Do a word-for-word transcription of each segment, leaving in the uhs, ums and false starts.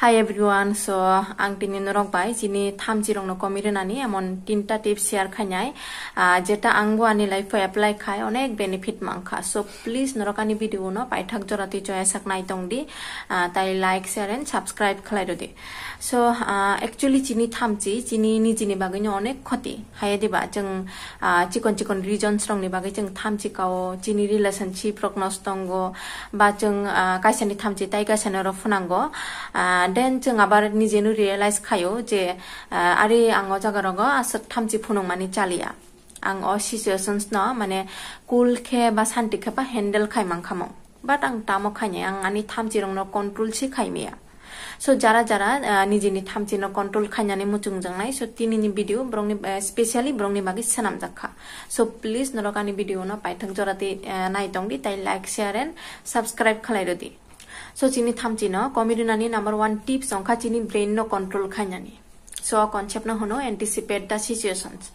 Hi everyone, so ang tini norok bai chini thamchi rokno komi rwnani emon tinta tips share khainai, ah, jeta angbo ani life o apply khai onek benefit mankha. So please norok ani video no paithak jora twi choya sak nai tong di, ah, tai like, share and subscribe khlai rw di. So, ah, actually chini thamchi chini nijini bagwi no onek khoti. Hai diba chwng, ah, chikon chikon reasons rokni bagwi chwng thamchi kao, chini relationship rok nosto wngo, ba chwng, ah, kaisani thamchi tai kaisani oro phwnango. Ah, then chwng abar nijeno realize khaio je, ah, ari ang o jaga rogo aswk thamchi phunukmani chaliya. Ang o situations no mane cool khe ba santi khe ba handle khai mankha mo. But ang tamo khainai, ang ani thamchi rokno control se khaimaya. So jara jara, ah, nijini thamchi no control khainani muchung jangnai. So tinini video borokni, eh, specially borokni bagwi swnamjak kha. So please norok ani video no paithak jora twi, eh, nai tong di, tai like, share and subscribe khlai rw di. So chini thamchi no komi rwnani number one tips wngkha chini brain no control khainani. So o concept no hwno anticipate the situations.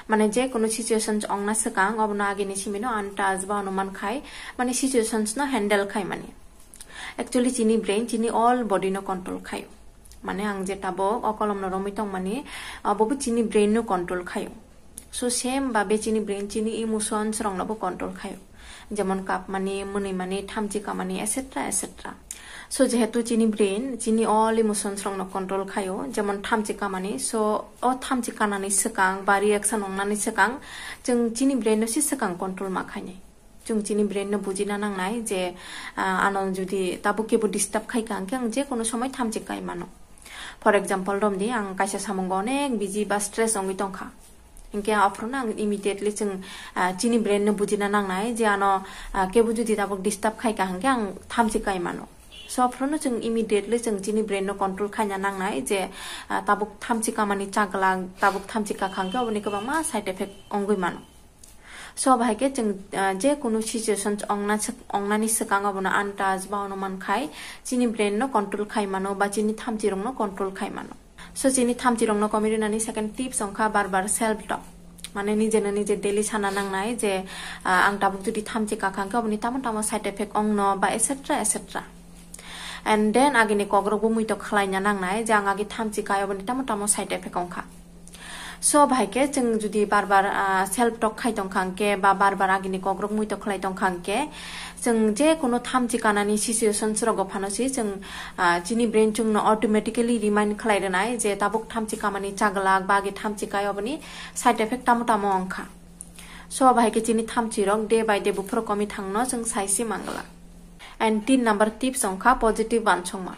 Mane je kunu situations ongna swkang obono agini simi no untouch ba onuman khai, mane situations no handle khai mani. Actually chini brain chini all body no control khaio. Mane ang je tabok o kolom no romwi tongmani, abobo chini brain no control khaio. So same babe chini brain chini emotions rokno bo control khaio. Jemon kapmani, mwnwimani, thamchi kamani, et cetera, et cetera. So jehetu chini brain chini all emotions rokno control khaio, jemon thamchi kamani, so o thamchi kanani swkang ba reaction wngnani swkang chwng chini brain no se swkang control ma khainai. Chwng chini brain no bujina nangnai je, ah, ano jodi tabuk kebo disturb khai ka hwnkhe ang je kono somoi thamchi kai mano. For example romdi, ang kaisa samungo onek busy ba stress wngwi tongkha. Hinkhe aphuru no ang immediately chwng, ah, chini brain no bujina nangnai je ano, ah, kebo jodi tabuk disturb khai ka hwnkhe ang thamchi kai mano. So aphuru no chwng immediately chwng chini brain no control khaina nangnai je, ah, tabuk thamchi kamani chaglak, tabuk thamchi kakha hwnkhe oboni kwbangma side effect wngwi mano. So bahai khe chwng, ah, je kunu situations ongna swk-, ongnani swkang abono untouch ba onuman khai chini brain no control khai mano ba chini thamchi rokno control khai mano. So chini thamchi rokno komi rwnani second tips wngkha bar bar self talk. Mane nijeno nije daily sana nangnai je, ah, ang tabuk jodi thamchi kakha hwnkhe oboni tamo tamo side effect ongno ba et cetera et cetera. And then agini kokrok bo muito khlaina nangnai je ang agi thamchi kai oboni tamo tamo side effect wngkha. So bahai khe chwng jodi bar bar, ah, self talk khai tongkha hwnkhe ba bar bar agini kokrok muito khlai tongkha hwnkhe chwng je kono thamchi kanani situations rogo phano se chwng, ah, chini brain chwngno automatically remind khlai rwnai je tabuk thamchi kamani chaglak ba agi thamchi kai oboni side effect tamo tamo wngkha. So bahai khe chini thamchi rok day by day buphuru komi thangno chwng sai se mangla. And tin number tips wngkha positive wansukma.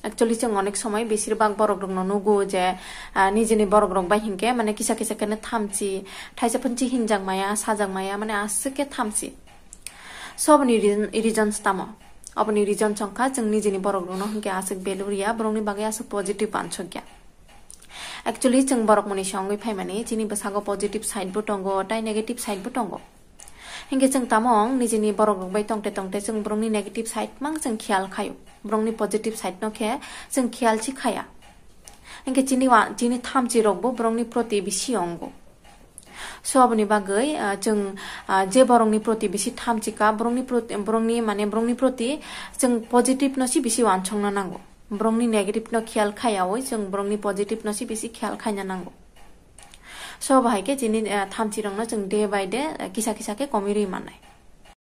Actually chwng onek somoi besir bak borok rokno nugo je, ah, nijini borok rok bai hinkhe mane kisa kisa kheno thamchi, thaisa phanchi hinjak maya, sajak maya, mane aswk khe thamchi. So oboni reason, reasons tamo? Oboni reason wngkha chwng nijini borok rokno hinkhe aswk value riya, borokni bagwi aswk positive wansukya. Actually chwng borok mwnwi se wngwi phaimani, chini bwsago positive side bo tongo tai negative side bo tongo. Hinkhe chwng tamo wng nijini borok rok bai tongte tongte chwng borokni negative side mang chwng khiyal khaio, borokni positive side no khe chwng khiyal si khaya. Hinkhe chini wa-, chini thamchi rok bo borokni proti bisi wngo. So aboni bagwi, ah, chwng, ah, je borokni proti bisi thamchi ka, borokni proti, borokni mane borokni proti chwng positive no si bisi wansukna nango. Borokni negative no khiyal khayawi chwng borokni positive no si bisi khiyal khaina nango. So bahai khe chini, ah, thamchi rokno chwng day by day, ah, kisa kisa khe komi rwi mannai.